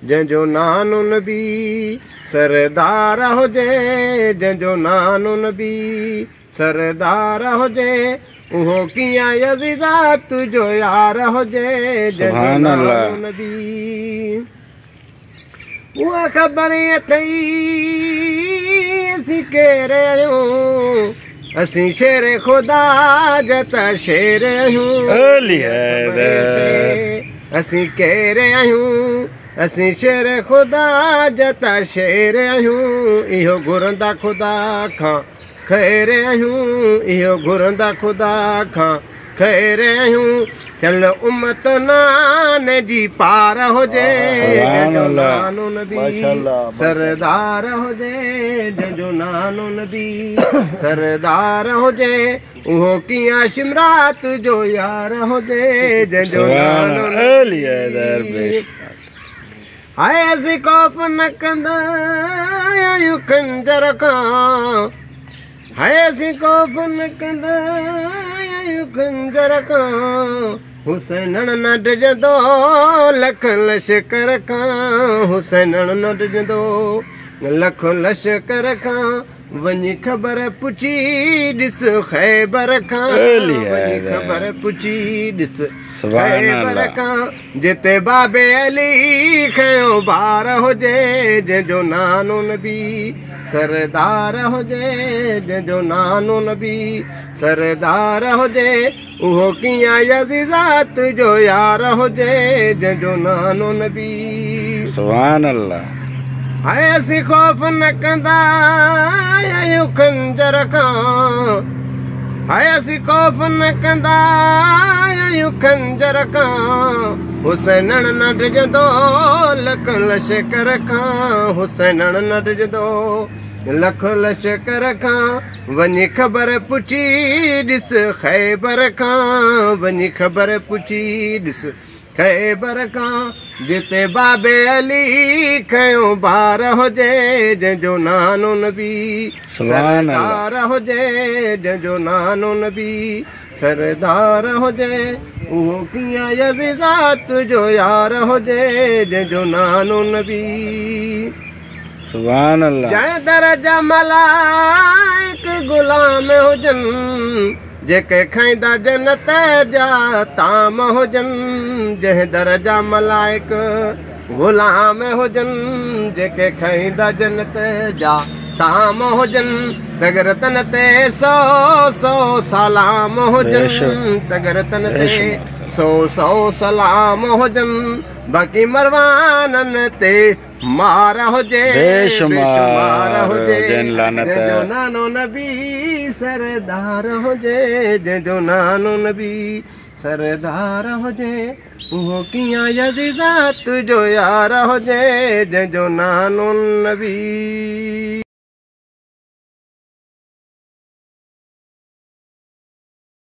जंहिंजो नानो नबी सरदार हुजे, जंहिंजो नानो नबी सरदार हुजे, उहो कीअं यज़ीदा तुंहिंजो यार हुजे, जंहिंजो नानो नबी। उहा ख़बर अथई असीं केरु आहियूं, असीं शेर ख़ुदा जा त शेर आहियूं, असीं केरु आहियूं, असीं शेर ख़ुदा जा त शेर आहियूं, इहो घुरंदा ख़ुदा खां ख़ैर आहियूं, इहो घुरंदा ख़ुदा खां ख़ैर आहियूं, चल उम्मत नाने जी पार हुजे, जंहिंजो नानो नबी सरदार हुजे, जंहिंजो नानो नबी सरदार हुजे, उहो कीअं शिमरात जो यार हुजे, जंहिंजो नानो नबी। हाय असीं ख़ौफ़ न कंदा आहियूं खंजर खां, हाय असीं ख़ौफ़ न कंदा आहियूं खंजर खां, हुसैन न डिॼंदो लख लश्कर खां, हुसैन न डिॼंदो लख लश्कर खां, वञी ख़बर पुछी ॾिस ख़ैबर खां, वञी ख़बर पुछी ॾिस ख़ैबर खां, जिते बाबे अली खयो बार हुजे, जंहिंजो नानो नबी सरदार हुजे, जंहिंजो नानो नबी सरदार हुजे, उहो कीअं यज़ीदा तुंहिंजो यार हुजे, जंहिंजो नानो नबी। सुभान अल्लाह। हाय असीं ख़ौफ़ न कंदा आहियूं खंजर खां, हाय असीं ख़ौफ़ न कंदा आहियूं खंजर खां, हुसैन न डिॼंदो लख लश्कर खां, हुसैन न डिॼंदो लख लश्कर खां, वञी ख़बर पुछी ॾिस ख़ैबर खां, वञी ख़बर पुछी ॾिस ख़ैबर खां, जिते बाबे अली खयो बार हुजे, जंहिंजो नानो नबी सरदार हुजे, जंहिंजो नानो नबी सरदार हुजे, उहो कीअं यज़ीदा तुंहिंजो यार हुजे, जंहिंजो नानो नबी। सुभान अल्लाह। जंहिं दर जा मलाइक ग़ुलाम हुजनि, जेके खाईंदा जन्नत जा ताम हुजनि, जंहिं दर जा मलाइक ग़ुलाम हुजनि, जेके खाईंदा जन्नत जा ताम हुजनि, तगरतन ते सौ सौ सलाम हुजनि, तगरतन ते सौ सौ सलाम हुजनि, बाक़ी मरवाननि ते मार हुजे, बेशुमार हुजे, जंहिंजो नानो नबी सरदार हुजे, जंहिंजो नानो नबी सरदार हुजे, उहो कीअं यज़ीदा तुंहिंजो यार हुजे, जंहिंजो नानो नबी।